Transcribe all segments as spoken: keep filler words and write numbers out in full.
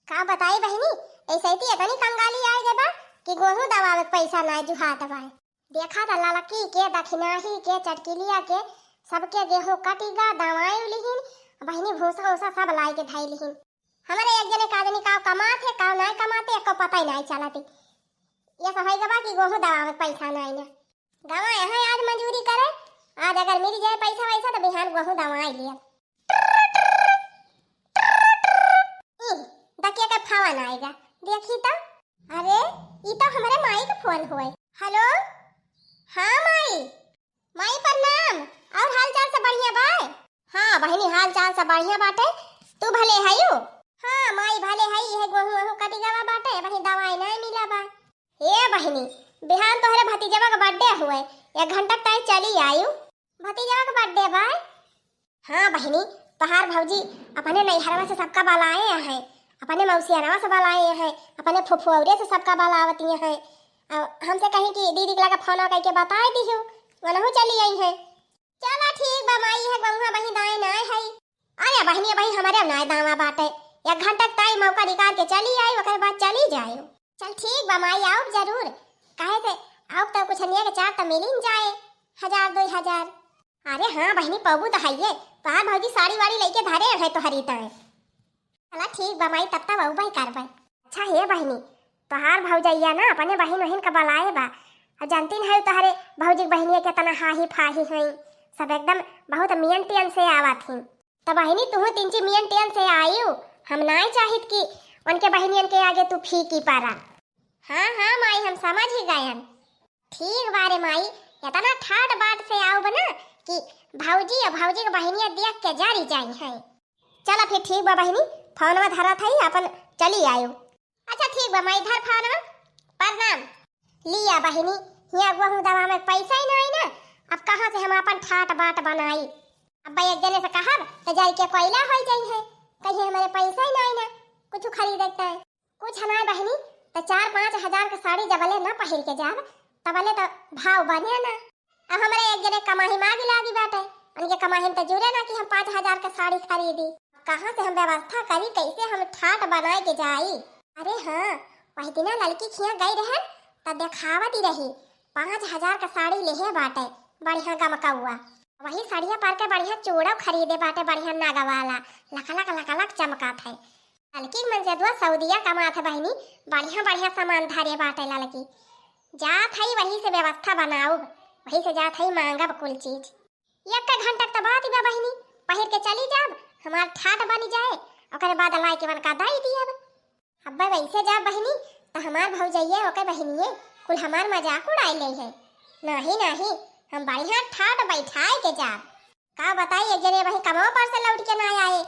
का बताई बहिनी, ऐसे ही इतनी कंगाली आए गए बा कि गोहूँ दबावे के पैसा ना जुहात बा। देखा त ललकी के, दखिनाही के, चटकिलिया के, सबके गेहूँ कटिगा, दवाई लिहिन, बहिनी भूसा उसा सब लाई के धई लिहिन। हमरे एक जने का जनी का कमात है, का नाय कमाते, एको पता ही नाय चलत। ये सब है गवा कि गोहूँ दबावे के पैसा नाय ना। गवा यहाँ आज मजूरी करे, आज अगर मिल जाए पैसा वैसा तो बिहान गोहूँ दवाई लिया। ई, दकिया के फोन आएगा, देखी तो। अरे, ई तो हमरे माई के फोन होए। हेलो, हाँ माई। माई प्रणाम। और हाल चाल सब बढ़िया बा? हाँ बहिनी, हाल चाल सब बढ़िया बाटे। तू भले हयू? हाँ माई, भले हई। यह गोहूँ वहूँ कटि गवा बाटे, वही दवाई नहीं मिला बा। ए बहिनी, बिहान तोहरे भतीजवा के बर्थडे हुए, एक घंटा तय चली आयु। भतीजवा के बर्थडे बा? हाँ बहिनी, तोहार भौजी अपने नैहरवा से सबका बुलाए हैं, अपने मौसियनवा से बुलाए हैं, अपने फुफुआरे से सबका बुलावती हैं। और हमसे कहीं कि दीदी के लगे फोन करके बताए दिहु, वनहु चली आई हैं। चला ठीक बा माई, है गौहा बही दाए नाय है। अरे बहिनी, बही हमारे नाय दावा बाटे, एक घंटा तय मौका निकाल के चली आई, ओकर बाद चली जाए। चल ठीक बा माई, आउब जरूर। काहे से आउब तो कुछ निया के चार तो मिलिन जाए, हजार दो हजार। अरे हाँ बहिनी, पौबू तो हइये, तोहार भौजी साड़ी वाड़ी लेके धरे है तोहरी ताए। चला ठीक बा माई, तब तब अउबे करबे। अच्छा हे बहिनी, तोहार भौजैया ना अपने बहिन वहिन का बलाए बा। अब जानती है तोहरे भौजी के बहिनिया केतना हाही फाही हैं, सब एकदम बहुत मियन टियन से आवत हैं। त बहिनी, तुहू तिनची मियन टेन से आयु, हम नाय चाहित कि उनके बहिनियन के आगे तू फीकी परा। हाँ, हाँ माई, हम समझ ही गयन। ठीक बारे माई, इतना ठाट बाट से आउब ना कि भौजी और भौजी के बहिनिया देख के जरी जाई हैं। चला फिर ठीक बा बहिनी, फोनवा धरत हई, अपन चली आयु। अच्छा ठीक बा माई, धर फोनवा। प्रणाम। लिया बहिनी, हिया गोहूँ दवा में पैसा ही नहीं ना, अब कहाँ से हम अपन ठाट बाट बनाई? अब एक जने से कहब तो जाई के कोयला हो जाई है, कहीं हमारे पैसा ही नहीं ना कुछ खरीदे के। कुछ नहीं बहिनी, तो चार पाँच हजार के साड़ी जबले ना पहिर के जाब, तबले तो भाव बने ना। अब हमरे एक जने कमाही मागी लागी बाटे, उनके कमाही में तो जुरे ना कि हम पाँच हजार के साड़ी खरीदी। कहाँ से हम व्यवस्था करी, कैसे हम ठाट बनाए के जाई? अरे हाँ, वही दिना ललकी खिया गई रहन, त देखावत ही रही, पाँच हजार का साड़ी लेहे बाटे, बढ़िया गमकौआ। वही साड़िया पर के बढ़िया चूड़ो खरीदे बाटे, बढ़िया नग वाला, लकलक लकलक चमकत है। ललकी के मन से दुआ सऊदिया कमात है बहिनी, बढ़िया बढ़िया सामान धरे बाटे ललकी। जात हई वही से व्यवस्था बनाउब, वही से जात हई मांगब कुल चीज। एक घंटा के तो बात बा बहिनी, पहिर के चली जाब, हमार ठाट बनी जाए, ओकरे बाद लाई के उनका दई दियब। अब्बे वैसे जाब बहिनी, तो हमार भौजैया ओके बहिनिये कुल हमार मजाक उड़ाई ले है। नाही नाही, हम बढ़िया ठाट बैठाए के जाब। का बताई, एक जने वही कमवा पर से लौट के ना आए,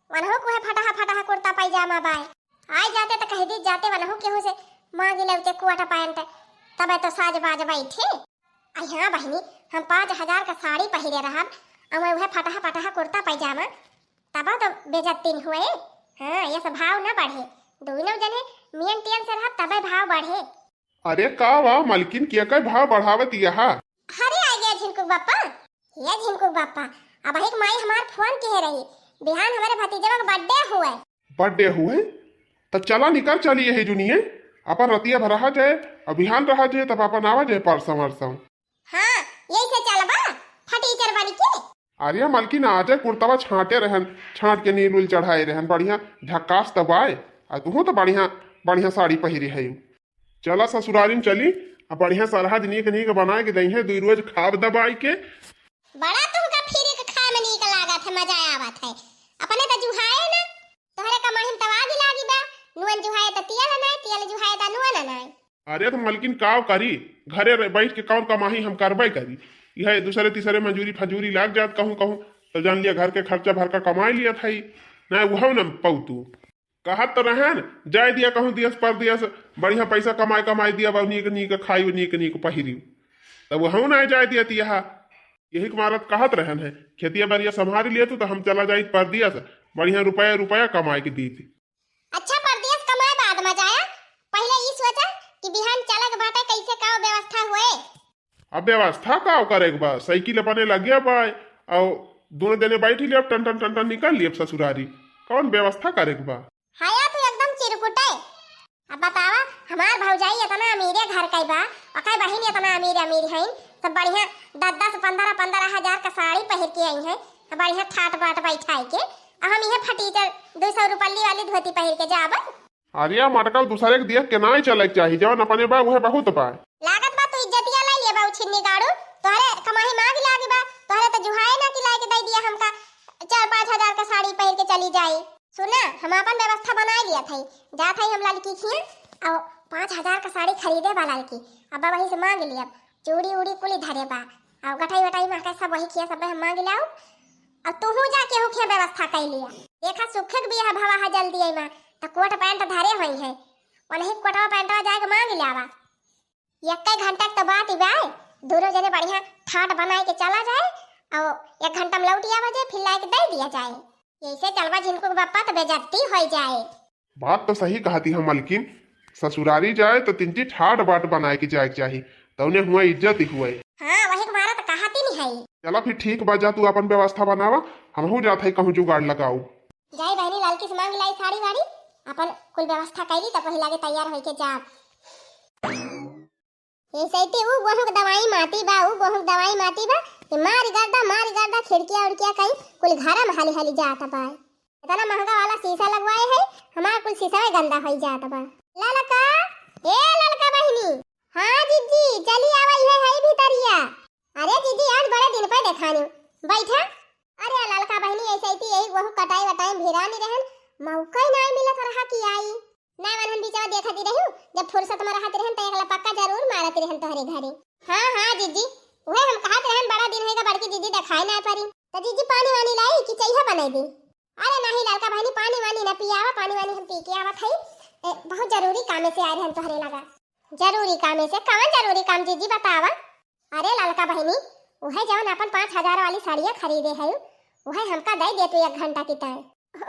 वनहु कुहे फटहा फटहा कुर्ता पैजामा बाय। आए जाते तो कह दी जाते वनहु केहू से मांगी लेते कोट पैंट, तबे तो साज बाज बैठे। आई हाँ बहिनी, हम पाँच हजार का साड़ी पहिरे रहब, अउर उहे फटहा फटहा कुर्ता पैजामा, तब तो बेइज्जती न हुए। हाँ, ये सब भाव न बढ़े, दोनों जने मियन टियन से रहब तबे भाव बढ़े। अरे का वा मलकिन, के कई भाव बढ़ावत यहा? अरे आ गया झिनकुक बापा, ये झिनकुक बापा, अब एक माई हमार फोन किहे रही, बिहान हमारे भतीजवा का बर्थडे हुए। बर्थडे हुए? त चला निकर चली यही जुनिए, अपन रतिया भर रहा जाए, अब बिहान रहा जाए, तब अपन आवा जाए परसों वरसों। हाँ, यही से चलबा, फटीचर बन के। अरे मलकिन, आ जाए कुर्तवा छांटे रहन, छांट के नील उल चढ़ाए रहन, बढ़िया झक्कास तबाए, आ तुहू तो बढ़िया, बढ़िया साड़ी पहिरी है। चला ससुरारी में चली, आ बढ़िया सरहज नीक नीक बनाए के दई है, दुई रोज खाब दबाई के। बड़ा तुमका फिरी के खाए में नीक लागत है, मजा आवत है। अपने त जुहाए ना, तोहरे कमाही में त आगी लागी बा। नुअन जुहाए त तियल नाय, तियल जुहाए त नुअन नाय। अरे त मलकिन काव करी, घरे रह, बैठ के कौन कमाही हम करबे करी। यह दूसरे तीसरे मजूरी फजूरी लाग जात कहूँ कहूँ, त जान लिया घर के खर्चा भर का कमाई लिया था ही। ना वह न पौतू। कहत तो रहन, जाए दिया कहूँ दियस परदियस, बढ़िया पैसा कमाए कमाए दिया बा, नीक नीक खाई, नीक नीक पहिरी। तब वहू ना जाए दिया तिया। यही के मारत कहत रहन है, खेतिया बरिया संभारी लेतू तो हम चला जाइत परदियस, बढ़िया रुपया रुपया कमाए के दीत। अच्छा परदियस कमाए बाद में जाया, पहले ई सोचा कि बिहान चलक बाटे कैसे का व्यवस्था हुए। अब व्यवस्था का करे के बा, साइकिल अपने लगे बा, और दोनों जने बैठी लेब, टन टन टन टन निकल लेब ससुरारी। कौन व्यवस्था करे के बा? हाया तू एकदम बतावा, हमार भौजाई इतना अमीरे घर कई बा, ओकर बहिन इतना अमीर अमीर हईन, सब बढ़िया दस दस पन्द्रह पन्द्रह हजार का साड़ी पहिर के आई हैं, बढ़िया ठाट बाट बैठाई के, आ हम इहे फटीचर दो सौ रुपल्ली वाली धोती पहिर के जाबे। अरे मटकल, दूसरे के देख के नाई चले के चाही, जवन अपने बा उहे बहुत बा। लागत बा तू इज्जतिया लाई लेबा उछिन्नी गाड़ू, तोहरे कमाई मांग लागी बा, तोहरे तो जुहाए ना कि लाई के दे दिया हमका चार पाँच हजार का साड़ी पहिर के चली जाई। सुना, हम आपन व्यवस्था बनाए लिया थई, जात हई हम ललकी खिया, और पाँच हजार का साड़ी खरीदे बा ललकी, अब वही से मांग लिया, चूड़ी उड़ी कुली धरे बा, और गटाई वटाई मांगे सब वही खिया सब हम मांग लाऊ, और तू जा केहू खिया व्यवस्था कर लिया। देखा सुखे के बियाह भवा है जल्दी आई माँ, तो कोट पैंट धरे हुई है, वही कोटवा पैंटवा जाके मांग लावा। एक्के घंटा के तो बात ही बा, दोनों जने बढ़िया ठाट बनाए के चला जाए, और एक घंटा में लौट आवा जाए, फिर लाए के दे दिया जाए। ऐसे चलबा झिनकू के बप्पा तो बेइज्जती हो जाए। बात तो सही कहती है मलकिन, ससुरारी जाए तो तिनकी ठाट बाट बनाए के जाए के चाही, तौने हुआ इज्जत ही हुए। हाँ, वही के मारा तो कहती नहीं है। चला फिर ठीक बा, जा तू अपन व्यवस्था बनावा, हमहू जात है कहूँ जुगाड़ लगाऊ। जाई बहनी, ललकी से मांग लाई साड़ी वाड़ी, अपन कुल व्यवस्था कैली, तब वही लागे तैयार होई के जाब। ये सैती ऊ गोहूं के दवाई माटी बा, ऊ गोहूं के दवाई माटी बा, कि मारी गर्दा, मारी गर्दा, खिड़किया उड़किया कहीं कुल घरा में हाली हाली जात बा। इतना महंगा वाला शीशा लगवाए है, हमार कुल शीशा गंदा होई जात बा। ललका, ए ललका बहिनी, हाँ जिज्जी, चली आवा, इहे है भीतरिया। अरे जिज्जी, आज बड़े दिन पे देखानी, बैठा। अरे ललका बहिनी, ऐसे ही यही गोहूं कटाई वटाई में भिरानी रहन, मौका ही नाई मिलत रहा कि आई। ना वनहन बीचवा देखत ही रहू, जब फुर्सत में रहत रहन त एकला पक्का जरूर मारत रहन तोहरे घरे। हाँ हाँ जिज्जी, उहे हम कहत रहन बड़ा दिन होइगा बड़की जिज्जी देखाई ना परी। त जिज्जी पानी वानी लाई कि चइहा बनाई दी? अरे नाही ललका बहिनी, पानी वानी ना पियावा, पानी वानी हम पी के आवत हई। ए, बहुत जरूरी कामे से आए रहन तोहरे लगा। जरूरी कामे से? कवन जरूरी काम जिज्जी बतावा? अरे ललका बहिनी, उहे जवन अपन पाँच हजार वाली साड़िया खरीदे है, उहे हमका दे दे तू एक घंटा की तय।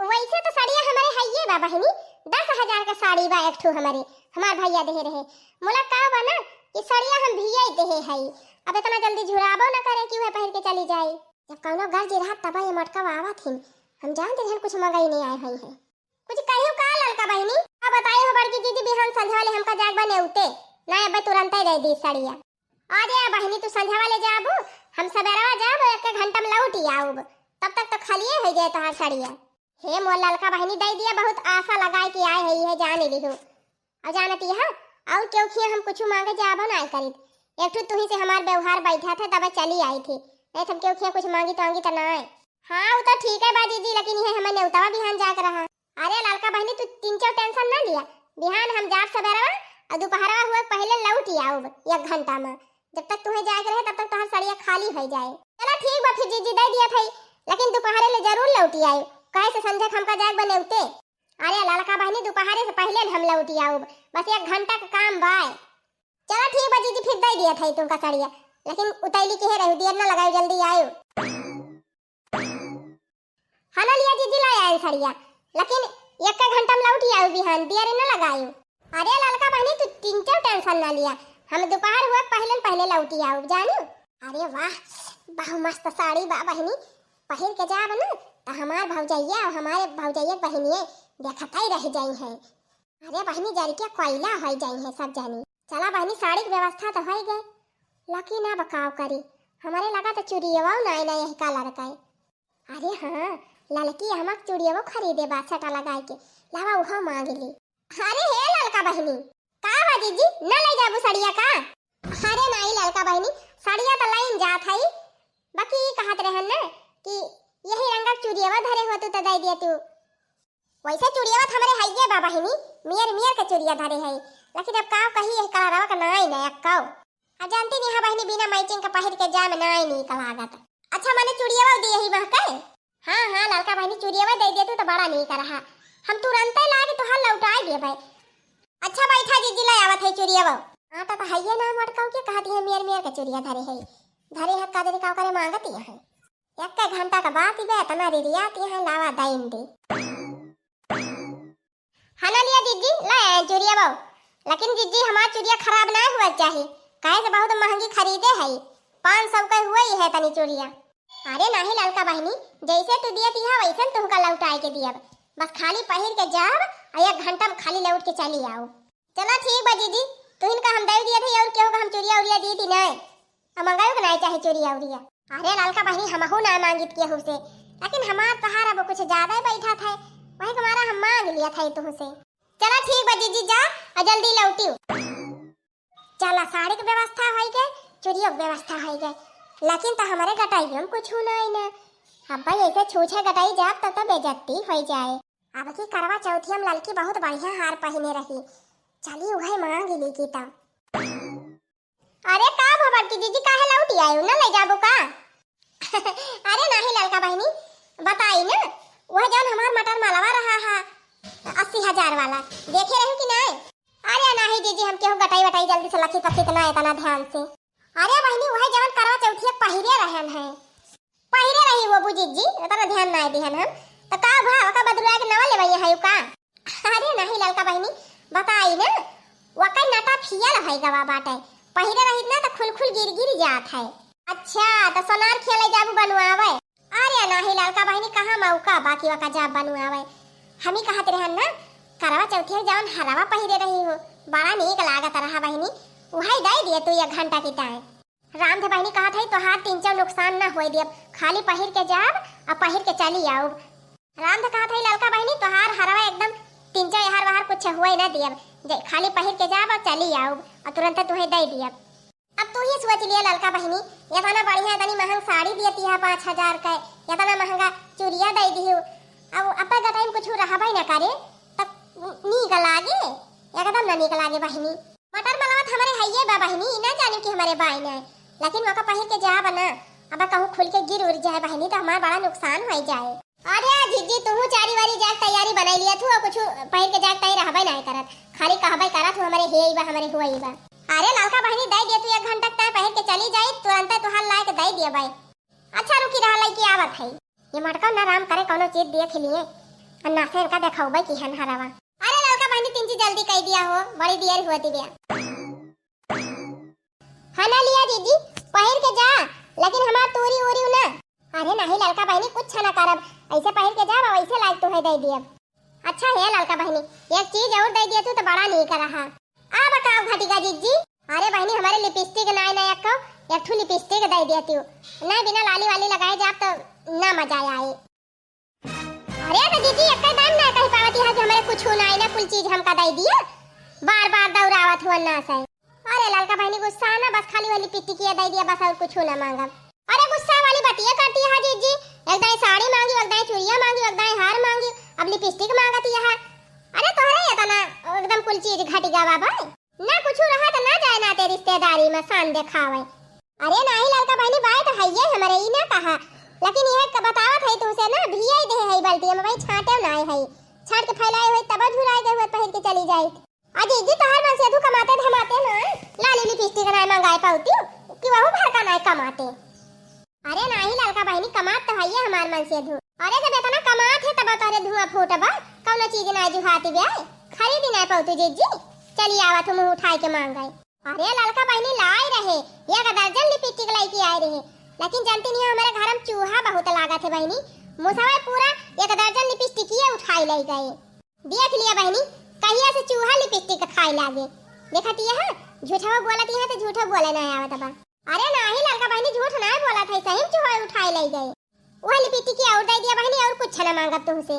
वैसे तो साड़िया हमारे हइये बा बहिनी, दस हजार के साड़ी बा एक ठो हमारे, हमार भैया देहे रहे। मोला का बा ना कि साड़िया हम भैया ही देहे हई, अब इतना जल्दी झुराबो ना करे कि उहे पहिर के चली जाए। जब कौनो गर्ज रहा तब ये मटका आवत हिन, हम जानते रहन कुछ मंगाई नहीं आए हुई है। कुछ कहियो का ललका बहिनी? का बताई हो बड़की दीदी, बिहान संझा वाले हमका जाग बा नेउते, ना अबे तुरंते दे दी साड़िया। अरे बहिनी, तू संझा वाले जाबू, हम सबेरवा जाबू, एक घंटा में लौट ही आऊब, तब तक तो खालिए हो जाए तोहार साड़िया। हे मोर ललका बहिनी, दे दिया, बहुत आशा लगाए के आए है, ये जान लिहू। और जानती है, और क्यों खिया हम कुछ मांगे जाबो ना करीत, एक ठो तुही से हमार व्यवहार बैठा था तब चली आई थी, नहीं तो हम क्यों खिया कुछ मांगी तांगी तो ना आए। हाँ, वो तो ठीक है बा दीदी, लेकिन ये हमें नेउतवा बिहान जाके रहा। अरे ललका बहिनी, तू तिनचो टेंशन ना लिया, बिहान हम जाब सबेरवा और दोपहरवा हुए पहले लौट ही आऊब एक घंटा में, जब तक तुम्हें जाए के रहे तब तक तोहार सड़िया खाली हो जाए। चला ठीक बा फिर जीजी, दे दिया था, लेकिन दोपहरे ले जरूर लौट ही आए, कहे से संझा के हमका जाए बा नेउते। अरे ललका बहिनी, दोपहरे से पहले हम लौट ही आऊब, बस एक घंटा का काम बा। चला ठीक बा जीजी, फिर दे दिया था तुमका सड़िया, लेकिन उतैली के रही, देर ना लगाई, जल्दी आयो। हाँ ना लिया जीजी, ला आयल सड़िया, लेकिन एक घंटा में लौट ही आयो बिहान, देर ना लगायो। अरे ललका बहिनी, तू तिनचो टेंशन ना लिया, हम दोपहर हुआ पहले न पहले लौट ही आयो जानू। अरे वाह, बहु मस्त साड़ी बा बहिनी, पहिर के जाब ना तो हमार भौजैया और हमारे भौजैया के बहिनिये देखत ही रह जाई है। अरे बहिनी, जर के कोयला हो जाई है सब जानी। चला बहिनी, साड़ी की व्यवस्था तो हो गए, लेकिन अब का करी, हमारे लगा तो चुड़ियवा ना आए ना यही कलर का। अरे हाँ, ललकी हमक चुड़ियवो खरीदे बा छटा लगाए के, लावा उहो मांग ली। अरे हे ललका बहिनी, का बा जीजी, न ले जाबू सड़िया का? अरे नाई ललका बहिनी, सड़िया तो लाइन जात हई, बाकी ई कहत रहन ना कि यही रंगा चुड़ियवा धरे हो तू तो दे दिया तू। वैसे चुड़ियवा तो हमरे हइये बा बहिनी, मियर मियर के चुड़िया धरे है, लेकिन अब का कही यही कलरवा का नाई ना अक्काओ। आ जानती नहीं, हाँ बहिनी, बिना मैचिंग का पहिर के जाए में नाई नीक लागत। अच्छा, माने चुड़ियवा दे ही महके? हाँ, हाँ, ललका बहिनी, चुड़ियवा दे दे तू तो बड़ा नीक रहा। हम तुरंते लाके तोहार लौटाए देबे। अच्छा, बैठा जीजी, ले आवत है चुड़ियवा। हाँ, तो, तो हइये ना मटकाऊ के कहती है, मियर मियर के चुड़िया धरे है। धरे है, का जनी का करे मांगती है। एक घंटा का बात ही बे, इतना रिरियाती है, लावा दाइन दे। हाँ ना लिया जीजी, ले आए चुड़िया बाऊ। लेकिन जीजी, हमार चुड़िया खराब ना हुआ चाही, काहे से बहुत महंगी खरीदे है, पाँच सौ के हुए ही है तनी चुड़िया। अरे नाही ललका बहिनी, जैसे तू दिया तिहा वैसे तुमका लौटाए के दियब, बस खाली पहिर के जाब और एक घंटा में खाली लौट के चली आओ। चला ठीक बा जीजी, तुहिन का हम दइ दियत हई अउर केहू का हम चुरिया उरिया दीत ही नाहीं। हम मंगायो के नाहीं चाहे चुरिया उरिया। अरे ललका बहिनी, हमहू नाहीं मांगित केहू से, लेकिन हमार तोहार अब कुछ ज्यादा ही बैठत है, वही के मारा हम मांग लियत हई तुहसे। चला ठीक बा जीजी, जा अउर जल्दी लौटियो। चला, साड़ी के व्यवस्था होइ गए, चुरियो के व्यवस्था होइ गए, लेकिन त हमरे गटइयो में कुछ नाहीं ना। अब भाई ऐसे छूछे गटई जाब तब तो बेइज्जती होइ जाए। अब की करवा चौथिया में ललकी बहुत बढ़िया हार पहिने रही, चली उहइ मांग ली की तब। अरे का भा बड़की जीजी, काहे लौटि आयु, न लइ जाबू का? अरे नाहीं ललका बहिनी, बताई ना, वह जौन हमार मटर मलवा रहा है अस्सी हजार वाला, देखे रहू कि नाहीं? अरे नाहीं जीजी, हम केहू गटई वटई जल्दी से लखी पखी त ना इतना ध्यान से। अरे बहिनी, वह जौन करवा चौथिया पहिरे रहन है, पहिरे रही वो बुझी जी, उतना ध्यान नाहीं दिहन हम। त का भा, ओका बदलवा के नवा लेवइया है का? अरे नाहीं ललका बहिनी, बताई ना, ओकर नटा फियल है गवा बाटे, पहिरे रही ना त खुल खुल गिर गिर जात है। अच्छा, त सोनार खेले जाबू बनवावे? अरे नाहीं ललका बहिनी, कहाँ मौका बाकी ओका जाब बनवावे। हमी कहत रहन ना, करवा चौथिया जौन हरवा पहिरे रही हो, बड़ा नीक लागत रहा बहिनी, उहइ दइ दिया तू एक घंटा की ताई। रामधे बहिनी कहत हई, "तोहार तीन चार नुकसान ना होए दियब, खाली पहिर के जाब अउर पहिर के चली आउब।" रामधे कहत हई, "ललका बहिनी, तोहार हरवा एकदम तीन चार एहर वहर कुछ होए ना दियब, जे खाली पहिर के जाब अउर चली आउब अउर तुरंते तुहे दइ दियब।" अब तू ही सोच लिया ललका बहिनी, इतना बढ़िया, इतनी महंग साड़ी दियत है पाँच हजार के, इतना महंगा चुरिया दइ दिहू, अब अपने गटई में कुछ रहबे ना करे, तब नीक लागे? एकदम ना नीक लागे बहिनी। मटर मलवा त हमरे हइये बा बहिनी, ई ना जानिब कि हमरे बाइन है, लेकिन ओका पहिर के जाब ना, अब कहूँ खुल के गिर उर जाए बहिनी, त हमार बड़ा नुकसान होइ जाए। अरे जीजी, तुहू चारी वारी जाए के तैयारी बनाई लिया थू, अउर कुछ पहिर के जाए के तैयार रहबे नाहीं करत, खाली कहबे करत हू, हमरे हेइ बा, हमरे होई बा। अरे ललका बहिनी, दइ दिया तू एक घंटा के ताई, पहिर के चली जाई, तुरंते तुहार लाए के दइ दिया बाई। अच्छा रुकी रहा, लइके आवत हई। ये मटका ना राम करे, कौनो चीज देख लिए, अन्ना से इनका देखौबे की हन हरवा। अरे ललका बहिनी, तिनची जल्दी कइ दिया हो, बड़ी देर हुआ दिव्या। हना लिया जीजी, पहिर के जा, लेकिन हमार तूरी उरी ना। अरे नाहीं ललका बहिनी, कुछ ना करब, ऐसे पहिर के जाब, वैसे लायक तुहे दइ दियब। अच्छा हे ललका बहिनी, एक चीज अउर दइ दिया तू त बड़ा नीक रहा। अब का घटिगा जीजी? अरे बहिनी, हमरे लिपस्टिक नाहीं ना, एक, एक ठू लिपस्टिक दइ दिया तू। नाहीं, बिना लाली वाली लगाए जाब त ना मजा आए। अरे त जीजी, एक दाम ना कहि पावत है कि हमरे कुछ नाहीं ना, कुल चीज हमका दइ दिया। बार बार दौड़ावत हुआ ना से। अरे ललका बहिनी, गुस्सा ना, बस खाली वाली पिटिकिया दइ दिया, बस अउर कुछ ना मांगब। अरे गुस्सा वाली बतिया करती है जीजी, एक दाई साड़ी मांगी, एक दाई चुरिया मांगी, एक दाई हार मांगी, अब लिपस्टिक मांगती है। अरे तोहरे इतना एकदम कुल चीज घटि गवा बा। ना कुछ रहा त ना जाए नाते रिश्तेदारी में शान देखावे। अरे नाहीं ललका बहिनी, बाय त हइये हमरे, ई ना कहा, लेकिन यह क-, बतावत है तुसे ना, भियाई दे है बाल्टी में, भाई छाटे नाहीं है, छाट के फैलाए हुए तब झुराए गए हुए पहिर के चली जाए। अजी जी, तोहार मनसेधू कमाते धमाते ना, लाली लिपस्टिक नाहीं मंगाए पाउती, कि वहू भर का नाहीं कमाते। अरे नाहीं ललका बहिनी, कमात तो हइये हमार मनसेधू। अरे जब इतना कमात है तब तोहरे धुआं फूटबा, कौनो चीज नाहीं जुहाती बे, खरीदी नाहीं पाउती जीजी, चली आवत हूँ मुँह उठाए के मांगे। अरे ललका बहिनी लाए रहे, एक दर्जन लिपस्टिक लइके आए रहे, लेकिन जानती नहीं हो हमरे घर में चूहा बहुत लागत है बहिनी, मुसवा पूरा एक दर्जन लिपस्टिकिया उठाए लइ गए। देख लिया बहिनी, कहिया से चूहा लिपस्टिक खाए लागे। देखत यह झूठवा बोलत यह तो झूठो बोले ना आवत बा। अरे नाहीं ललका बहिनी, झूठ नाहीं बोलत है, सही में चूहा उठाए लइ गए। वह लिपस्टिक अउर दइ दिया बहिनी, अउर कुछ ना मांगब तुमसे।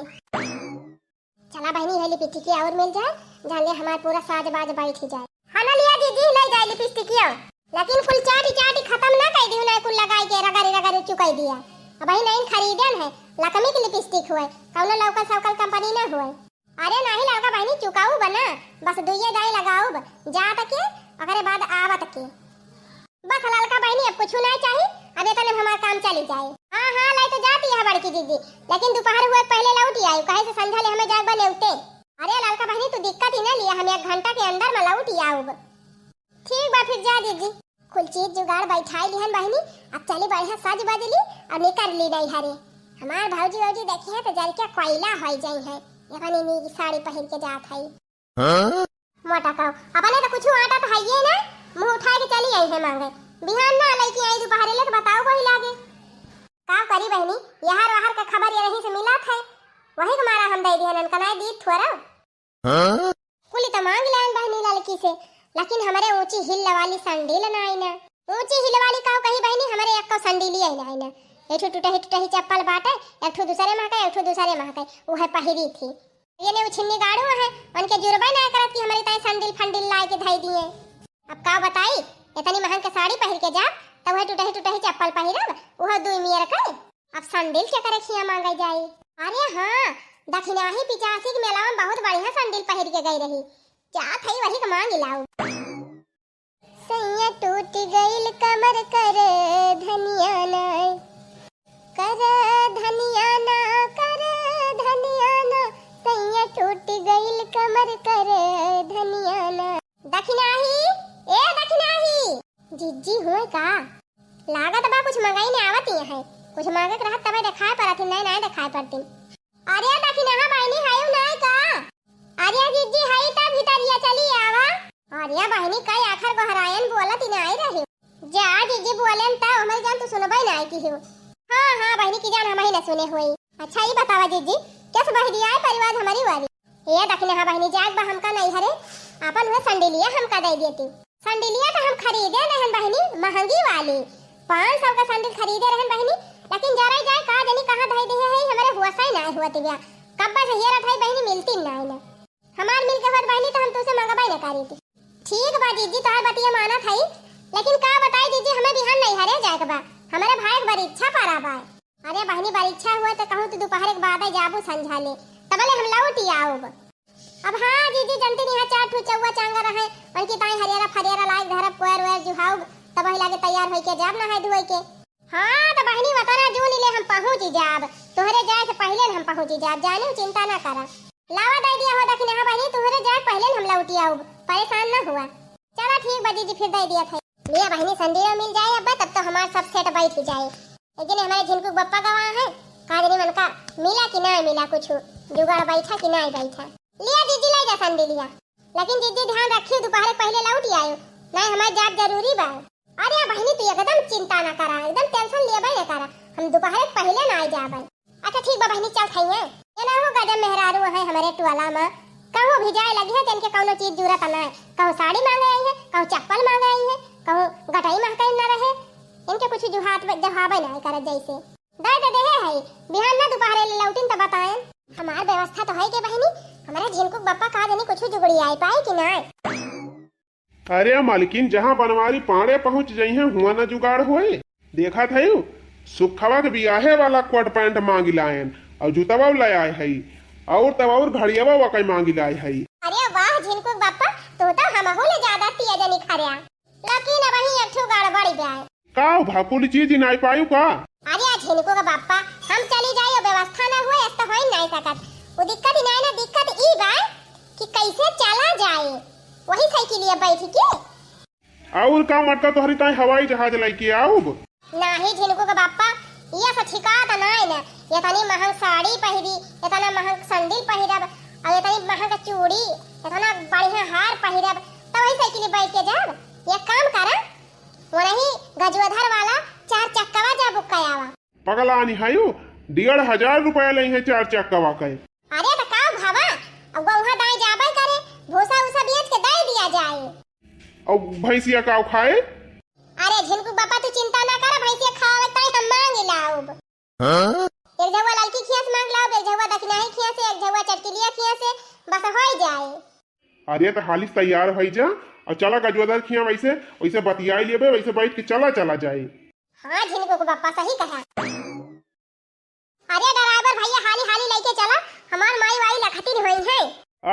चला बहिनी, है लिपस्टिक अउर मिल जाए, जान ले हमार पूरा साज बाज बैठ जाए। हाँ ना लिया जीजी, लइ जाए लिपस्टिक अउर, लेकिन कुल चाटी चाटी खतम ना कइ दिहु, ना कुल लगाई के रगड़ी रगड़ी चुकाई दिया। अब ही नहीं खरीदन है, लकमी की लिपस्टिक हुए, कौनो local सोकल कंपनी ना हुए। अरे नाहीं ललका बहिनी, चुकाऊ बना, बस दुइये दाई लगाउब, जात के, ओकरे बाद आवत के। बस ललका बहिनी, अब कुछ ना चाही, अब इतने में हमार काम चली जाए। हाँ हाँ, लाई तो जाती है बड़की दीदी, लेकिन दोपहर हुए पहले लौटी आई, काहे से संझा ले हमें जाए बा नेउते। अरे ललका बहिनी, तू दिक्कत ही ना लिया, हम एक घंटा के अंदर में लौटी आउब। ठीक बा फिर, जा दीदी। कुल चीज जुगाड़ बैठाई लिहन बहिनी, अब चली बढ़िया सज बज ली अउर निकर ली नैहरे। हमार भौजी वौजी देखी है तो जल के कोयला होइ जाई है, एतनी नीक साड़ी पहिर के जात है। हाँ? मोटा कहू, अपने तो कुछ आटा तो हइये ना, मुँह उठाए के चली आई है मांगे। बिहान ना लइके आई दोपहरे ले तो बताओ वही लागे। का करी बहिनी, यहर वहर के खबर ये रही से मिलत है, वही के मारा हम दइ दिहन, कनाए दी थोड़ा। हाँ? कुली तो मांग लेन बहिनी ला लेकिन हमरे ऊँची हील वाली संडील नाई ना। ऊँची हील वाली काउ कही बहिनी, हमरे एक्को संडीलिया ही नाई ना। एक ठो टुटही टुटही चप्पल बाटे, एक ठो दूसरे महके, एक ठो दूसरे महके, उहे पहिरी थी। ये ने उछिन्नी गाड़ू है, उनके जुर्बे ना करत कि हमरे ताई संडील फंडील लाए के धई दिए। अब का बताई, इतनी महंग के साड़ी पहिर के जाब, तब वह टुटही टुटही चप्पल पहिरब, उहो दुई मियर के। अब संडील के करे खिया मांगे जाई? अरे हाँ, दखिनाही पिचासी के मेला में बहुत बढ़िया संडील पहिर के गई रही, जात हई वही के मांग लाऊ। सैया टूट गइल कमर कर धनिया ना, कर धनिया ना, कर धनिया ना, सैया टूट गइल कमर कर धनिया ना। दखिनाही, ए दखिनाही, जिज्जी हुए का? लागत बा कुछ मंगाई ने आवत ही है, कुछ मांगे के रहत तबे देखाए पड़त ही, नहीं, नहीं देखाए पड़ती। अरे दखिनाहा बहिनी हयू नाय का? अरे जिज्जी हई त भितरिया चली आवा। अरे बहिनी कई आखर गोहरायन बोलत ही नाय रही। जा जिज्जी बोलेन त हमर जान तू सुनबई नाय की हो। हाँ हाँ बहिनी की जान हमही न सुने होई। अच्छा ई बतावा जिज्जी, केस बहरी आए परिवार हमरी वाली? ए दखिनाहा बहिनी जाग बा हमका नैहरे, आपन हुए संडिलिया हमका दे देती। संडिलिया तो हम खरीदे रहन बहिनी, महंगी वाली, पाँच सौ का संडिल खरीदे रहन बहिनी, लेकिन जरा जाए का जनी कहाँ धई दिहे है, हमरे हुआ सही ना हुआ तिबिया। कब्बा से हेरत है बहिनी, मिलती ना है ना। हमार मिल के होत बहिनी तो हम तुसे मंगबाई ना करी थी। ठीक बा जीजी, तोहार बतिया मानत हई, लेकिन का बताई जीजी, हमें बिहान नैहरे जाए के बा, हमरे भाई के परीक्षा पड़ा बा। अरे बहिनी, परीक्षा हुआ तो कहूँ तू दोपहर के बाद जाबू संझा ले, तबले हम लौट ही आउब। अब हाँ जीजी, जनती नहीं है, चार ठू चौवा चांगा रहे, उनकी ताई हरियरा फरियरा लाए धरब, कोयर वोयर जुहाउब, तब वही लागे तैयार होई के जाब नहाए धोए के। हाँ तो बहिनी, वतना जून ले हम पहुँच ही जाब, तोहरे जाए से पहले हम पहुँच ही जाब, जाने चिंता ना करा। लावा दे दिया हो दखिनाहा बहिनी, तोहरे जाए पहले हम लौट ही आउब, परेशान ना हुआ। चला ठीक बा जीजी, फिर दे दिया था। लिया बहिनी, संडीलो मिल जाए अब, तब तो हमार सब सेट बैठ ही जाए। एक दिन हमारे झिनकू के बप्पा गवा है, का जानी उनका मिला कि ना मिला, कुछ जुगाड़ बैठा कि ना बैठा। लिया जीजी, ले जा संडीलिया, लेकिन जीजी ध्यान रखियो, दोपहर के पहले लौट ही आयो, नहीं हमारे जाब जरूरी बा। अरे बहिनी, तू एकदम चिंता ना करा, एकदम टेंशन लेबे ना करा, हम दोपहर के पहले ना आ जाबे। अच्छा ठीक बा बहिनी, चल खइया। ये ना हो गजब मेहरारू है हमरे टोला में, कहूँ भी जाए लगी है, इनके कौनो चीज जरूरत ना है, कहूँ साड़ी मांगे आई है, कहूँ चप्पल मांगे आई है, कहूँ गटई महकई ना रहे, इनके कुछ जुहात जहाबे ना करे जैसे। दे दे देहे है, बिहान ना दोपहरे ले लौटिन तो बताएं। हमार व्यवस्था तो है के बहिनी, हमारे झिनकू के बप्पा का जानी कुछ जुगड़ी आए पाए कि ना। अरे मालकिन, जहाँ बनवारी पाड़े पहुँच जइहें, हुआँ न जुगाड़ होए। देखत हयू, सुखवा के बियाहे वाला कोट पैंट मांगि लायन, अउर जूतवा ले आए हई, अउर तब अउर घड़ियवा वकई मांगि लाए हई। अरे वाह झिनकू के बप्पा, तू तो हमहू ले ज्यादा पिया जनी खर्या। लेकिन अबहीं एक ठो गड़बड़ी बा। का हो भा, कुल चीज नाई पायू का? अरे आ झिनकू के बप्पा, हम चली जाई, ओ व्यवस्था ना हुए, ऐस तो होई नाई सकत। वो दिक्कत ही नाई ना, दिक्कत ई बा कि कैसे चला जाए, वही साइकिलिया बैठ के। अउर का मटका तोहरी ताई हवाई जहाज लइके आउब? नाही झिनकू के बप्पा, ये से ठिकात नाई ना, इतनी महंग साड़ी पहिरी, इतना महंग संडिल पहिरब, अउर इतनी महंग चूड़ी, इतना बढ़िया हार पहिरब, तब वही साइकिलिया बैठ के जाब। एक काम करा, वही गजोधर वाला चार चक्कवा जा बुक करावा। पगलानी हयू, डेढ़ हजार रुपया लइहे चार चक्कवा के। अरे तो का भवा, अब वहाँ दाई जाबे करे, भूसा उसा बेच के दे दिया जाए। अउर भैंसिया का खाए? अरे झिनकू बप्पा तू चिंता ना कर, भैंसिया खावे ताई हम मांग लाउब। हाँ? एक झउआ ललकी खिया से मांग लाउब, एक झउआ दखिनाही खिया से, एक झउआ चटकिलिया खिया से, बस होई जाए। अरे तो हाली से तैयार होई जा अउर चला गजोधर खिया, वैसे वैसे बतियाई लेबे, वैसे बैठ के चला चला जाए। हाँ झिनकू के बप्पा सही कहा। अरे ड्राइवर भैया, हाली हाली लइके चला, हमार माई वाई लखतिन होई है।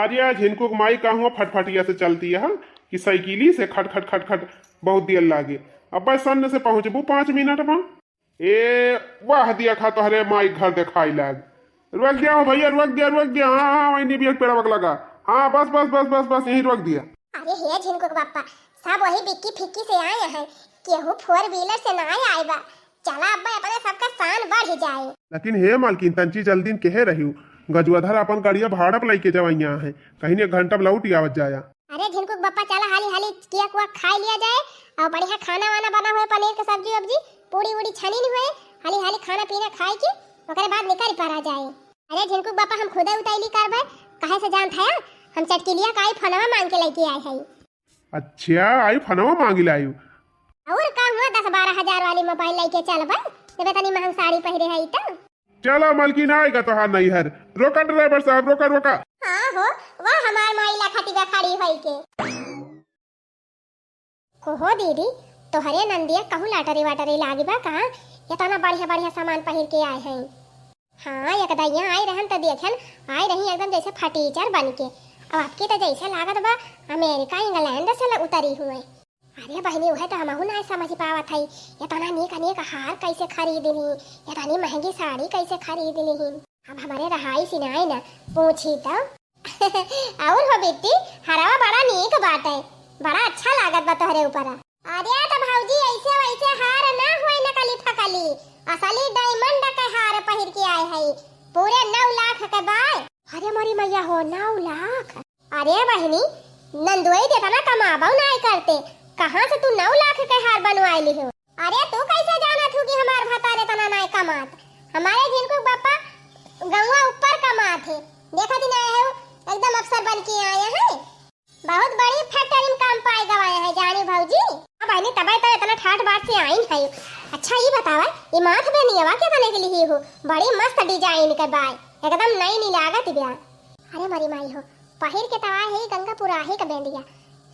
अरे झिनकू के माई का हुआ फटफटिया से चलती है कि साइकिली से खट खट खट खट बहुत देर लागे। अब बस सन्न से पहुँचबू पाँच मिनट में। ए वाह, दिया खा तोहरे माई घर देखाई लाग। रुक दिया हो भैया, रुक दिया, रुक दिया। हाँ, हाँ, वही निबिया के पेड़वा के लगा। हाँ, बस, बस, बस, बस, बस, यहीं रुक दिया। अरे हे झिनकू के बप्पा, सब वही बिक्की फिक्की से आए हैं, केहू four wheeler से ना आए बा। चला अब्बा, अपने सबका शान बढ़ जाए। लेकिन हे मालकिन, तंची जल्दी न केहे रहियो, गजोधर अपन गड़िया भाड़ा पर लइके जवइया है, कहीं एक घंटा में लौट आवत जाया। अरे झिनकू के बप्पा, चला हाली हाली केक वेक खाई लिया जाए अउर बढ़िया खाना वाना बना हुए, पनीर के सब्जी वब्जी, पूड़ी उड़ी छनी हुए, हाली हाली खाना पीना खाए के ओकरे बाद निकल पड़ा जाए। अरे झिनकू के बप्पा, हम खुदे उतैली करबे, काहे से जानत है, हम चटकिलिया काई फनवा मांग के लइके आए हई। अच्छा, iPhone-वा मांगी लायू। और का हुआ, दस बारह हजार वाली मोबाइल लइके चलबे, जब इतनी महंग साड़ी पहिरे है तो। चला मलकिन, आएगा तोहार नैहर। रोका ड्राइवर साहब, रोका, रोका। हाँ हो, वाह हमार माई लखतिया खड़ी होई के। कहो दीदी, तोहरे नंदिया कहूँ lottery वाटरी लागी बा कहाँ? इतना बढ़िया बढ़िया सामान पहिर के आए हैं। हाँ, एक दइया आए रहन त देखेन, आए रही एकदम जैसे फटीचर बन के। अब आपकी तो जैसे लागत बा अमेरिका इंग्लैंड से ल-, उतरी हुए। अरे बहिनी, उहे तो हमहू नाय समझ पावत हई, इतना नीक नीक हार कैसे खरीद ली, इतनी महंगी साड़ी कैसे खरीद ली। अब हमरे रहाई सिनाई न, पूछी तो। और हो बिट्टी, हरवा बड़ा नीक बाटे, बड़ा अच्छा लागत बा तोहरे ऊपर। अरे तो भौजी, ऐसे वैसे हार ना होए, नकली फकली, असली diamond के हार पहिर के आए हई, पूरे नौ लाख के बाय। अरे मोरी मैया हो, नौ लाख? अरे बहिनी, नंदोई त इतना कमाबो नाय करते, कहाँ से तू नौ लाख के हार बनवाए लिहो? अरे तू कैसे जानत हू कि हमार भतार इतना नाय कमात? हमारे झिनकू के बापा गौवा ऊपर कमात है, देखत ही नाय है, एकदम अफसर बन के आए हैं, बहुत बड़ी factory में काम पाए गवाए हैं, जानी भौजी। हाँ बहिनी, तबे तो इतना ठाठ बाट से आइन है। अच्छा ये बतावा, ये माथ बेनियवा के बने के लिए हो? बड़ी मस्त design के बाय, एकदम नई नी लागत ब्या। अरे मोरी माई हो, पहिर के तवा है गंगा पुराही का बेंदिया,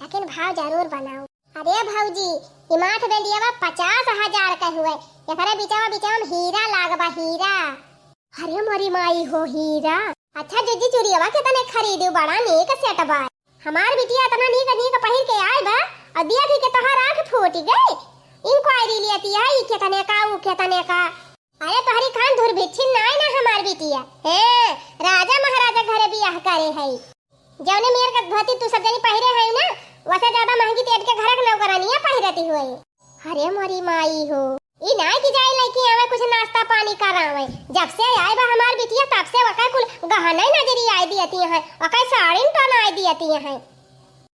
लेकिन भाव जरूर बनाओ। अरे भौजी, ई माथ बेंदियावा पचास हजार के हुए, एकरे बिचवा बिचवा में हीरा लागबा, हीरा। अरे मोरी माई हो, हीरा। अच्छा जीजी, चुरियावा केतने खरीदू, बड़ा नीक set बा। हमार बिटिया इतना नीक नीक पहिर के आए बा, और देखी के तोहार आँख फूट गए। Inquiry लेती है, ई केतने का, ऊ केतने का। अरे तोहरी खान धुरभिक्षिन नाय ना हमार बिटिया। हैं, राजा महाराजा घरे बियाह करे है। जौने मेर का धोती तू सब जनी पहिरे है ना, वसे ज्यादा महंगी तेट के घर के नौकरानिया पहिरती हुए। अरे मोरी माई हो, ई नाय कि जाए लइके आवे कुछ नाश्ता पानी करावे। जब से आए बा हमार बिटिया तब से वका कुल गहना नजरी आए दियती हैं, वका साड़ी टनाए दियती हैं।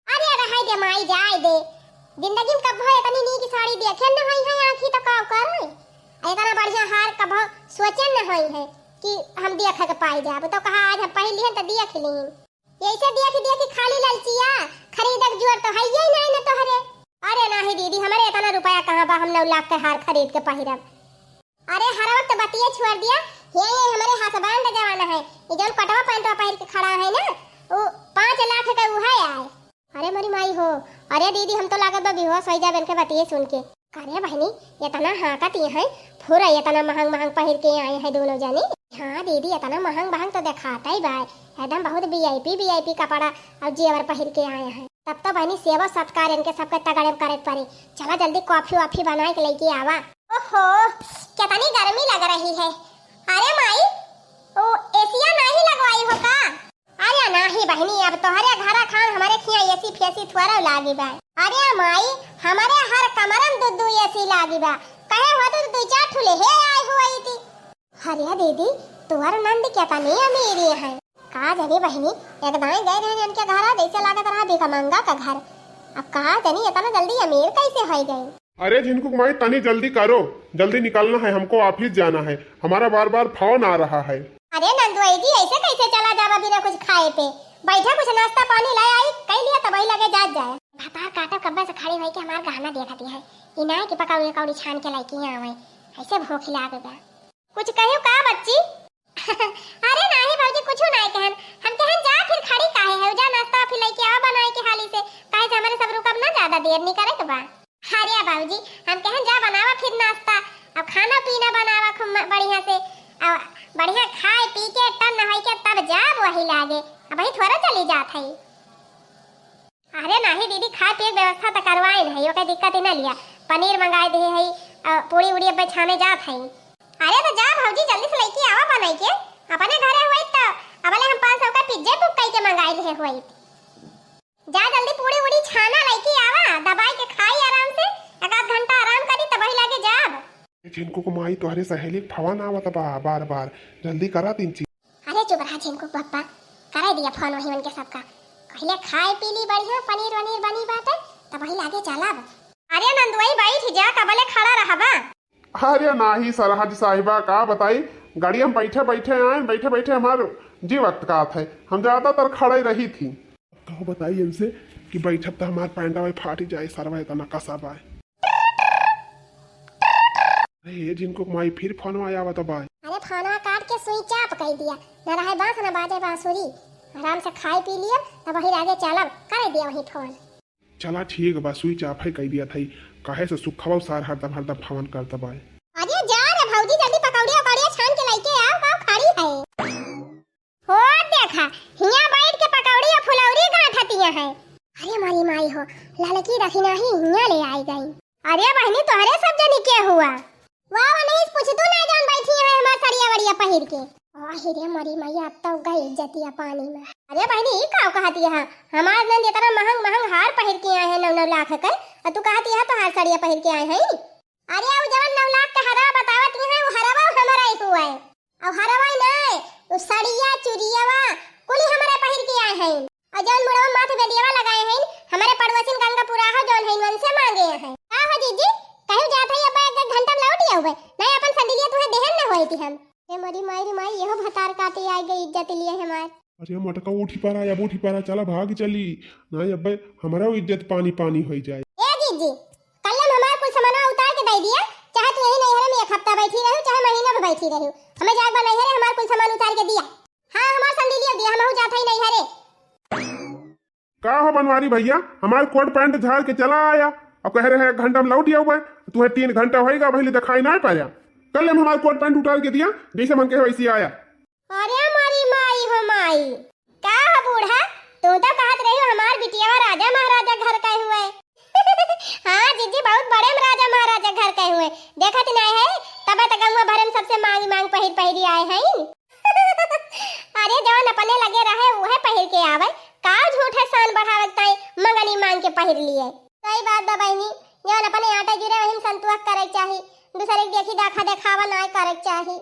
अरे रहै दे माई, जाए दे। जिंदगी में कब्बो इतनी नीक साड़ी देखे न होई है आँखी तो का करे? इतना बढ़िया हार कब्बो सोचे न होई है कि हम देखे के पाई जाब। तो कहा आज हम पहिर लिहन तो देख लीन। ऐसे देख देख खाली ललचिया खरीदक जुअर तो है ही नहीं न तोहरे। अरे नाही दीदी, हमरे इतना रुपया कहाँ बा हम नौ लाख के हार खरीद के पहिरब? अरे हर वक्त बतिये छोड़ दिया। ये, ये हमरे husband जवान है, ये जौन कटवा पैंटवा पहिर के खड़ा है ना, वो पाँच लाख का उहे आए। अरे मोरी माई हो, अरे दीदी हम तो लागत बा बेहोश होइ जाब इनके बतिये सुन के। अरे बहिनी, इतना हाँकत ये हैं, पूरा इतना महंग महंग पहिर के आए हैं दोनों जने। हाँ दीदी, इतना महंग महंग तो देखाता ही बा, एकदम बहुत VIP VIP कपड़ा और जेवर पहिर के आए हैं। तब तो बहिनी सेवा सत्कार इनके सबके तगड़े करे के पड़ी। चला जल्दी coffee वॉफी बनाए के लेके आवा। ओहो, कितनी गर्मी लग रही है। अरे माई, ओ एसिया नहीं लगवाई हो का? अरे नाही बहिनी, अब तोहरे घरा खान हमरे खिया AC फेसी थोड़ा लागी बा। अरे माई, हमरे हर कमरा में दू दू AC लागी बा। कहे हो तो दू चार ठुले हे आए हुआ थी। अरे दीदी, तोहर नंद कितनी अमीरी है। का जानी बहिनी, एक दाएं गए रहे इनके घरा, जैसे लागत रहा भिखमंगा का घर। अब का जानी इतना जल्दी अमीर कैसे हो गए। अरे झिनकू की माई, तनी जल्दी करो, जल्दी निकलना है, हमको office जाना है, हमारा बार बार phone आ रहा है। अरे नंदुआई जी, ऐसे कैसे चला जावा बिना कुछ खाए पे? बैठा, कुछ नाश्ता पानी ले आई, कई लिया तबही लगे जात जाए। भतार काटब कब्बे से खड़ी होई के हमार गहना देखती है, इनाय के पकौड़ी कौड़ी छान के लइके आवे, ऐसे भूख लाग गया। कुछ कहियो का बच्ची? अरे नाही भौजी, कुछ नाही कहन, हम कहन जा फिर खड़ी काहे है, जा नाश्ता फिर लइके आवा बनाए के हाली से, काहे से हमारे सब रुकब ना, ज्यादा देर नहीं करे के बा। अरे बाबूजी, हम कहन जा बनावा फिर नाश्ता, अब खाना पीना बनावा खूब म-, बढ़िया से, अब बढ़िया खाए पी के टन होई के तब जाब वही लागे, अब वही थोड़ा चली जात है। अरे नाही दीदी, खाए पिए के व्यवस्था तो करवाइन है, ओके दिक्कत ही ना लिया। पनीर मंगाए दे है, अ, पूड़ी उड़ी अब छाने जात है। अरे तो जा भौजी, जल्दी से लइके आवा बनाई के, अपने घरे हुई तो अबले हम पाँच सौ का pizza book कई के मंगाए ले हुई। जा जल्दी पूड़ी उड़ी छाना लइके आवा, दबाई के खाई आराम से, एक आध घंटा आराम करी तब वही लागे जाब। ए झिनकू को माई, तोहरे सहेली के फोन आवत बा बार बार, जल्दी करा तीन चीज। अरे चुप रहा झिनकू पप्पा, करे दिया फोन वही उनके सबका। पहले खाए पी ली बढ़िया, पनीर वनीर बनी बाटे, तब वही लागे चलब। अरे नंदुआई बैठ जा, कबले खड़ा रहबा। अरे नाही सरहज साहिबा, का बताई, गाड़ी हम बैठे बैठे आए, बैठे बैठे हमार जी वक्त का है, हम ज्यादातर खड़े रही थी। का बताई इनसे, कि बैठब त हमार पैंटवा फाटी जाए, सरवा इतना कसा बाय। अरे झिनकू क माई, फिर फोनवा आवत बाय। अरे फोनवा काट के स्विच ऑफ कइ दिया, न रहे बांस न बाजे बांसुरी। आराम से खाइ पी लिया, तब वही आगे चलब, करे दिया वही फोन। चला ठीक बा, स्विच ऑफ ही कइ दिया थई, काहे से सुखवा सार हरदम हरदम फोन करत बाय। अरे जा रे भौजी, जल्दी पकौड़िया उकौड़िया छान के लइके आओ, का खड़ी है? हो देखा, हियां बैठ के पकौड़ी और फुलौरी गांठतिया है। अरे मोरी माई हो, ललकी रखी नाही हियां ले आई गई। अरे बहिनी, तोहरे सब जनी के हुआ? वाह, वनीस, पूछ तू ना जान बैठी है हमार सड़िया वड़िया पहिर के। अरे रे मोरी माई, अब तो गई इज्जतिया पानी में। अरे बहिनी, ई का कहती है? हमार नंद इतना महंग महंग हार पहिर के आए हैं, नौ नौ लाख के, और तू कहती है तोहार सड़िया पहिर के आए हैं? अरे, उ जवन नौ लाख के हरवा बतावत ही हैं, उ हरवा हमरा ही हुआ है। और हरवा ही ना, उ सड़िया, चुरियावा, कुली हमरा पहिर के आए हैं। और जवन मुड़वा माथे बेलियावा लगाए हैं, हमारे पड़ोसिन गंगा पुराहो जवन हैं, उनसे मांगे हैं। का हो जीजी, कहूँ जात है, अब एक घंटा में लौट आउबे। नहीं, अपन संडिलिया तुहे देहन न होई थी हम। ए मोरी माई रे माई, यहो भतार काटे आए गई इज्जत लिए हमार। अरे मोटका, उठी परा, अब उठी परा, चला भाग चली। नहीं, अबे हमरा इज्जत पानी पानी होई जाए। ए जीजी, कल हम हमार कुल सामानवा उतार के दे दिया, चाहे तू यही नैहरे में एक हफ्ता बैठी रहू, चाहे महीना भर बैठी रहू, हमें जाए बा नैहरे, हमार कुल सामान उतार के दिया। हाँ, हमार संडिलियो दिया, हमहू जात हई नैहरे। का हो बनवारी भैया, हमार कोट पैंट झाड़ के चला आया, अब कह रहे हैं एक घंटा में लौट आउबे, तुहे तीन घंटा होइगा, पहले दिखाई ना पाया। कल हम हमार कोट पैंट उतार के दिया, जैसे मन कहे वैसे आया। अरे मोरी माई हो माई, का हो बूढ़ा, तू तो कहत रही हो हमार बिटियावा राजा महाराजा घर का हुए। हाँ जीजी, बहुत बड़े राजा महाराजा घर का हुए, देखत नहीं है, तब तक गंगवा भरे में सबसे मांग मांग पहिर पहिरी आए हैं। अरे जवन अपने लगे रहे उहे पहिर के आवे, का झूठे शान बढ़ावे के ताई मंगनी मांग के पहिर लिए। सही बात बा बहिनी, जवन अपने आटा जुरे वही में संतोष करे के चाही, दूसरे के देखी दाखा देखावा ना करे के चाही।